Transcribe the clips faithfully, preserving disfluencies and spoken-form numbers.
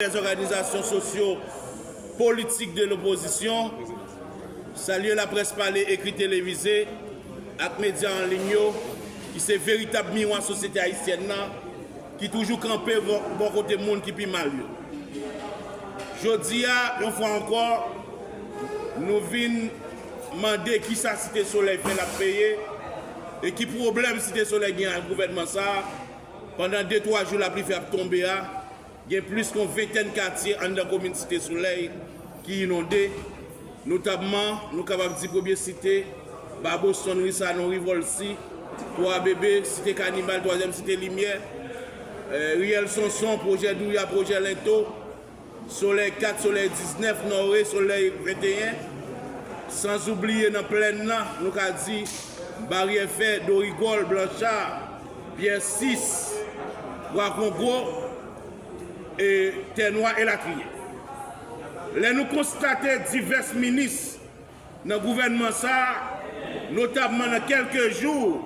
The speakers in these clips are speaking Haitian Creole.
lèzòganizasyon sosyo politik de lopozisyon, salye laprès pale, ekri, televize ak medya an liy yo, ki se veritab miwa sosyete ayisyèn nan, ki toujou kanpe bò, bò kote moun ki pi mal yo. Jodi a, yon fwa ankò, nou vin mande kisa Site Solèy fè l ap peye, e ki pwoblèm Site Solèy gen ak gouvènman sa a, pandan de twa jou lapli fè ap tonbe a, gen plis ke yon ventèn katye anndan komin Site Solèy ki inonde, notabman, nou kapab di Premye Site, Ba Boston, Ri Sanon, Ri Vòlsi, Twa Bebe, Site Kanibal, Twazyèm Site Limyè, eh, Riyèl Sonson, Pwojè Douya, Pwojè Lento, Solèy kat, Solèy diznèf, Nòre, Solèy venteyen, sanzoubliye nan plèn nan, nou ka di Baryè Fè, Dorigòl, Blancha, Pyè sis, Bwa Kongo, e Tè Nwa, elatriye. Lè nou konstate divès minis nan gouvènman sa a, notabman nan kèlke jou,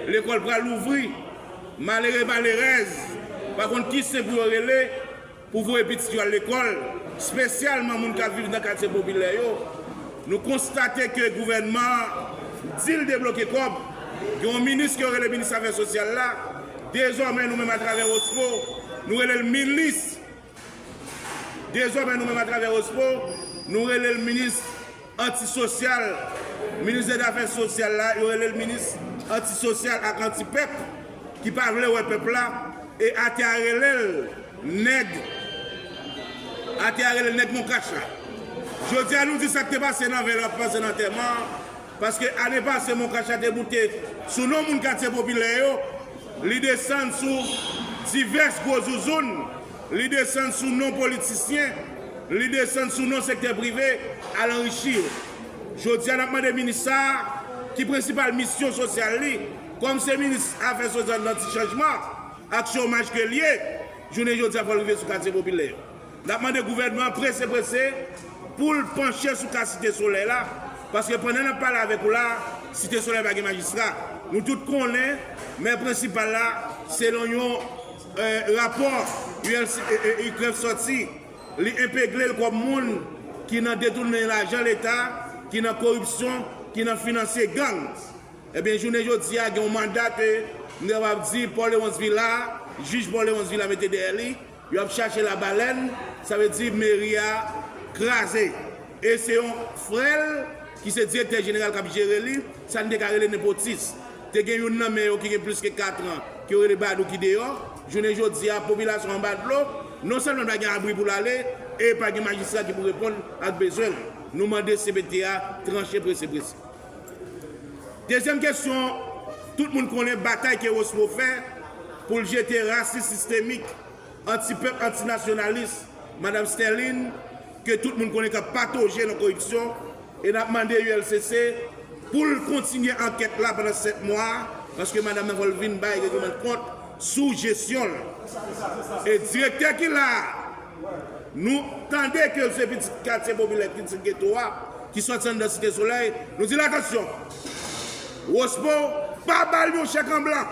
lekòl pral louvri, malere, malerèz pa konn ki sen pou yo rele pou voye pitit yo al lekòl, espesyalman moun k ap viv nan katye popilè yo. Nou konstate ke gouvènman an di l debloke kòb. Gen yon minis ke yo rele minis afè sosyal la. Dezòmè, nou menm, atravè OSPO, nou rele l minis. Dezòmè, nou menm, atravè OSPO, nou rele l minis antisosyal. Minis dè Zafè Sosyal la, yo rele l minis antisosyal ak antipèp, ki pa vle wè pèp la, e atè a rele l nèg, atè a rele l nèg Moncash la. Jodi a, nou di sa k te pase nan vè la ap pase nan antèman an, paske ane pase, Moncash la te moute sou non moun katye popilè yo, li desann sou divès gwo zouzoun, li desann sou non politisyen, li desann sou non sektè prive, al anrichi yo. Jodi a, n ap mande minis sa a, ki prensipal misyon sosyal li, kòm se minis afè sosyal nan ti chanjman ak chomaj ke l ye, jounen jodi a, fò l rive sou katye popilè yo. N ap mande gouvènman an prese, prese, pou l panche sou ka Site Solèy la, paske pandan n ap pale avèk ou la, Site Solèy pa gen majistra. Nou tout konnen, mè prensipal la, selon yon, eh, rapò U L C, eh, eh, UCREF sòti, li enpegle l kòm moun ki nan detounen lajan Leta, ki nan koripsyon, ki nan finanse gang. Ebyen, jounen jodi a, gen yon manda ke m kapab di Paul Léonce Villa, jij Paul Léonce Villa mete dèyè li, yo ap chache labalèn, sa vle di meri a kraze. E se yon frè l ki se direktè jeneral k ap jere li, sa n te ka rele nepotis. Te gen youn nan mè yo ki gen plis ke kat an, ke yo rele Badou ki deyò. Jounen jodi a, popilasyon anba dlo, non sèlman pa gen abri pou l ale, e pa gen majistra ki pou reponn ak bezwen l. Nou mande C P T a tranche prese, prese. Dezyèm kesyon, tout moun konnen batay ke Wospo fè pou l jete rasis sistemik, antipèp, antinasyonalis, Madanm Sterline, ke tout moun konnen k ap patoje nan koripsyon, e n ap mande U L C C pou l kontinye ankèt la pandan sèt mwa, paske madanm nan fò l vin bay règleman de kont sou jesyon l. E direktè ki la a, nou tande ke se pitit katye popilè, pitit geto a, ki sòti anndan Site Solèy, nou di l atansyon. Wospo, pa ba l yon chèk an blan.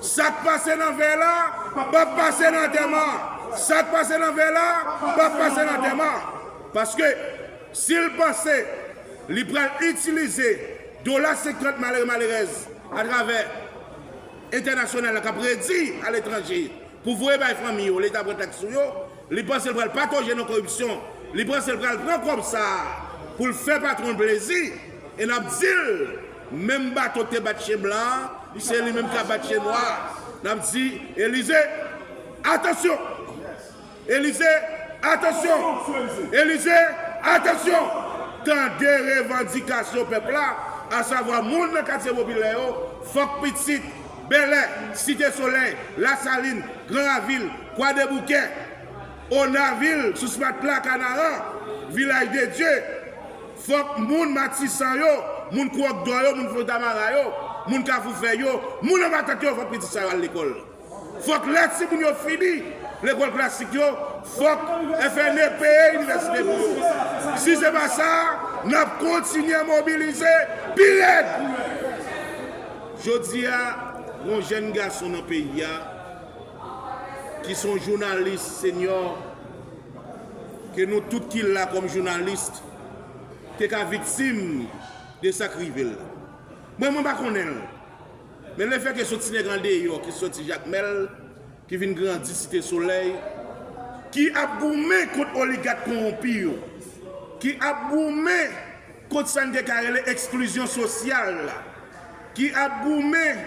Sa k pase nan vè la, p ap pase nan antèman. Sa k pase nan vè la, p ap pase nan antèman. Paske, si l panse li pral itilize dola senkant malere malerèz atravè entènasyonal la k ap redi aletranje pou voye bay fanmi yo, Leta pran taks sou yo, li panse l pral patoje nan koripsyon, li panse l pral pran kòb sa a pou l fè patwon l plezi, e n ap di l, menm baton k te bat chen blan an, se li menm k ap bat chen nwa a. N ap di, Elize, atansyon! Elize, atansyon! Elize, atansyon! Tande revandikasyon pèp la, asavwa moun nan katye popilè yo, fòk pitit Bèlè, Site Solèy, Lasalin, Gran Ravil, Kwadèboukè, Onavil, Sous Matla, Kanaran, Vilaj de Dye, fòk moun Matisan yo, moun Kwòkdò yo, moun Fontamara yo, moun Kafou Fèy yo, moun Anbatant yo, fòk pitit sa yo al lekòl. Fòk lè timoun yo fini lekòl klasik yo, fòk F N E peye inivèsite pou yo. Si se pa sa, n ap kontinye mobilize pi rèd. Jodi a, gen yon jèn gason nan peyi a ki se yon jounalis senyò, Ke nou tout ki la kòm jounalis te ka viktim de sa k rive l la. Mwen, mwen pa konnen l. Men lefètke se yon ti nèg andeyò ki soti Jakmèl, ki vin grandi Site Solèy, ki ap goumen kont oligak kowonpi yo, ki ap goumen kont sa n te ka rele eksklizyon sosyal la, ki ap goumen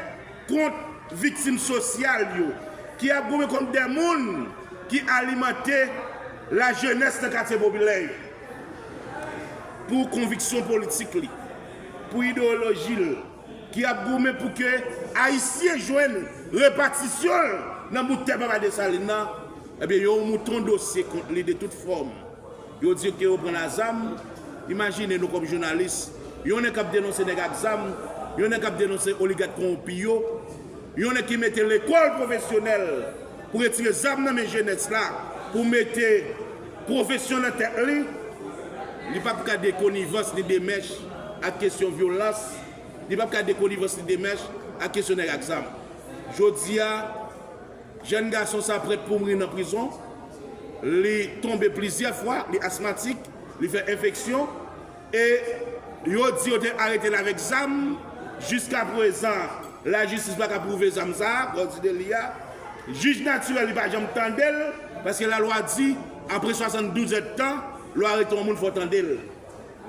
kont viktim sosyal yo, ki ap goumen kont de moun ki alimante lajenès nan katye popilè yo pou konviksyon politik li, pou ideyoloji l, ki ap goumen pou ke Ayisyen jwenn repatisyon l nan bout tè Papa Desalin nan, ebyen, yo mouton dosye kont li de tout fòm. Yo di ke yo pran lazam. Imajine nou kòm jounalis, yon nèg k ap denonse nèg ak zam, yon nèg k ap denonse oligak kowonpi yo, yon nèg ki mete lekòl pwofesyonèl pou retire zam nan men jenès la, pou mete pwofesyon nan tèt li, li p ap ka de konivans ni de mèch ak kesyon vyolans, li p ap ka de konivans ni de mèch ak kesyon nèg ak zam. Jodi a, jèn gason sa prèt pou mouri nan prizon. Li tonbe plizyè fwa, li asmatik, li fè enfeksyon. E yo di yo te arete l avèk zam. Jiska prezan, lajistis pa ka pwouve zam sa a, kòm di de li a. Jij natirèl, li pa janm tande l, paske lalwa di, apre swasanndouz èdtan, lè w arete yon moun, fò w tande l.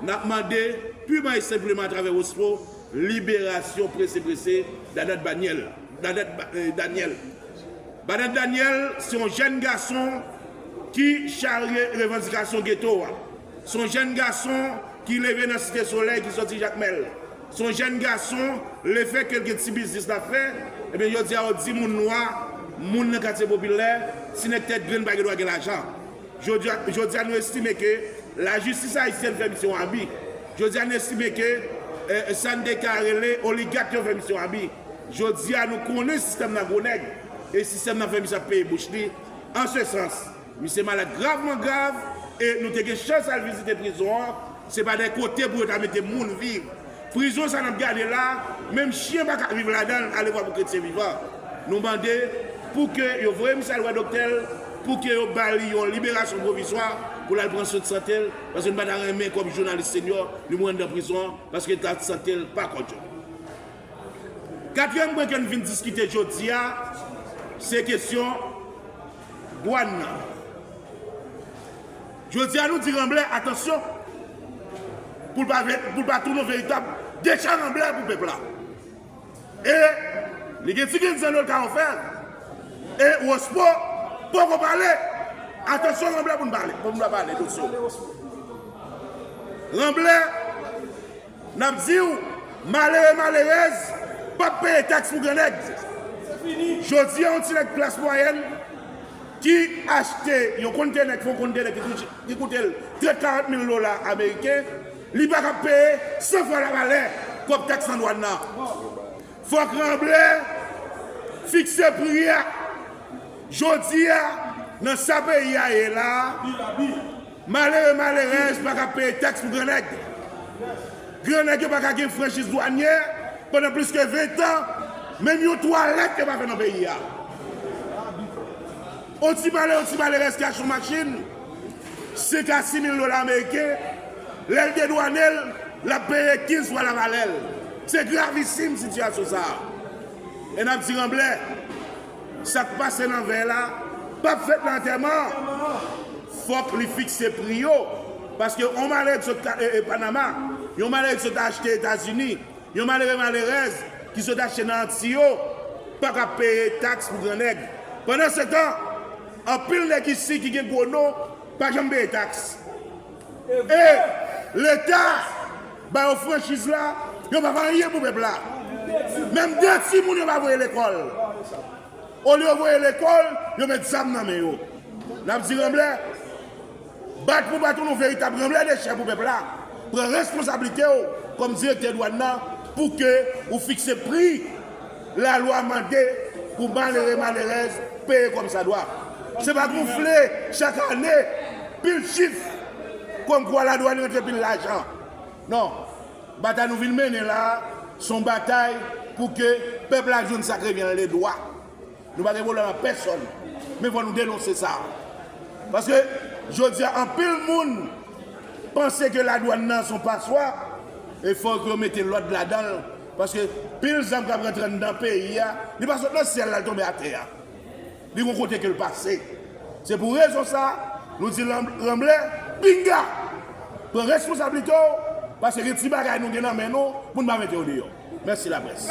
N ap mande, piman e senpleman atravè Wospo, liberasyon prese prese Dadat Banyèl, Dadat Ba- eh, Danyèl. Dadat Danyèl se yon jèn gason ki charye revandikasyon geto a. Se yon jèn gason ki leve nan Site Solèy, ki sòti Jakmèl. Se yon jèn gason, lefètke l gen ti biznis l ap fè, ebyen, jodi a, yo di moun nwa, moun nan katye popilè, ti nèg tèt grenn pa gen dwa gen lajan. Jodi a, jodi a, nou estime ke lajistis ayisyèn fè misye yon abi. Jodi a, nou estime ke eh, sa n te ka rele oligak yo fè misye yon abi. Jodi a, nou konnen sistèm nan gwo nèg. E sistèm nan fè misye ap peye bouch li. An se sans, misye malad gravman grav, e nou te gen chans al vizite prizon an. Se pa de kote pou yo ta mete moun viv. Prizon sa n ap gade la, menm chen pa ka viv ladan l, alevwa pou kretyen vivan. Nou mande pou ke yo voye misye al wè doktè l, pou ke yo ba li yon liberasyon pwovizwa pou l al pran swen de sante l, paske nou pa ta renmen kòm jounalis senyò li mouri anndan prizon an, paske eta de sante l pa kòdyòk. Katriyèm pwen ke n vin diskite jodi a, se kesyon dwàn nan. Jodi a, nou di Ranblè, atansyon, pou l pa, pou l pa tounen yon veritab decha Ranblè pou pèp la. E li gen ti grenn zanno l ka ofè. E Wospo poko pale. Atansyon, Ranblè, pou n pale, pou n pa pale dosye. Ranblè, n ap di w, malere, malerèz p ap peye taks pou grannèg. Jodi a, yon ti nèg klas mwayèn ki achte yon kontenè, ki fè yon kontenè ki koute, ki koute l trant, karant mil dola ameriken, li pa ka peye san fwa lavalè kòb taks nan dwàn nan. Fòk Ranblè fikse pri a. Jodi a, nan sa peyi a ye la a, malere, malerèz pa ka peye taks pou grannèg. Grannèg yo pa ka gen franchiz dwanyè pandan plis ke ven tan, menm yon twalèt yo pa fè nan peyi a. On ti malere, on ti malerèz ki achte yon machin, senk a sis mil dola ameriken, lè l dedwane l, l ap peye kenz fwa lavalè l. Se gravisim sitiyasyon sa a. E n ap di Ranblè, sa k pase nan vèy la p ap fèt nan antèman an. Fòk li fikse pri yo. Paske yon malere ki sot ka- e, e, Panama, yon malere ki sot achte Etazini, yon malere, malerèz ki sot achte nan Anti yo pa ka peye taks pou grannèg. Pandansetan, anpil nèg isi ki gen gwo non pa janm peye taks. E Leta ba yo franchiz la, yo pa fè anyen pou pèp la. Menm de timoun yo pa voye lekòl. Olye yo voye lekòl, yo met zam nan men yo. N ap di Ranblè, bat pou bat yon veritab Ranblè dechè pou pèp la. Pran responsablite w kòm direktè dwàn nan pou ke ou fikse pri lalwa mande pou malere, malerèz peye kòmsadwa. Se pa gonfle chak ane, pil chif, kòmkwa ladwàn rantre pil lajan. Non. Batay nou vin mennen la a, se yon batay pou ke pèp la jwenn sa k revyen l de dwa. Nou pa gen pwoblèm ak pèsòn, men fò nou denonse sa. Paske Jodi a, anpil moun panse ke ladwann nan se yon paswa, e fòk yo mete lòd ladan l, paske pil zam k ap rantre anndan peyi a, li pa sot nan syèl la, l tonbe atè a. Li gon kote ke l pase. Se pou rezon sa, nou di Ranblè, pinga! Pran responsablite w, paske gen ti bagay nou gen nan men nou, pou n pa mete yo deyò. Mèsi laprès.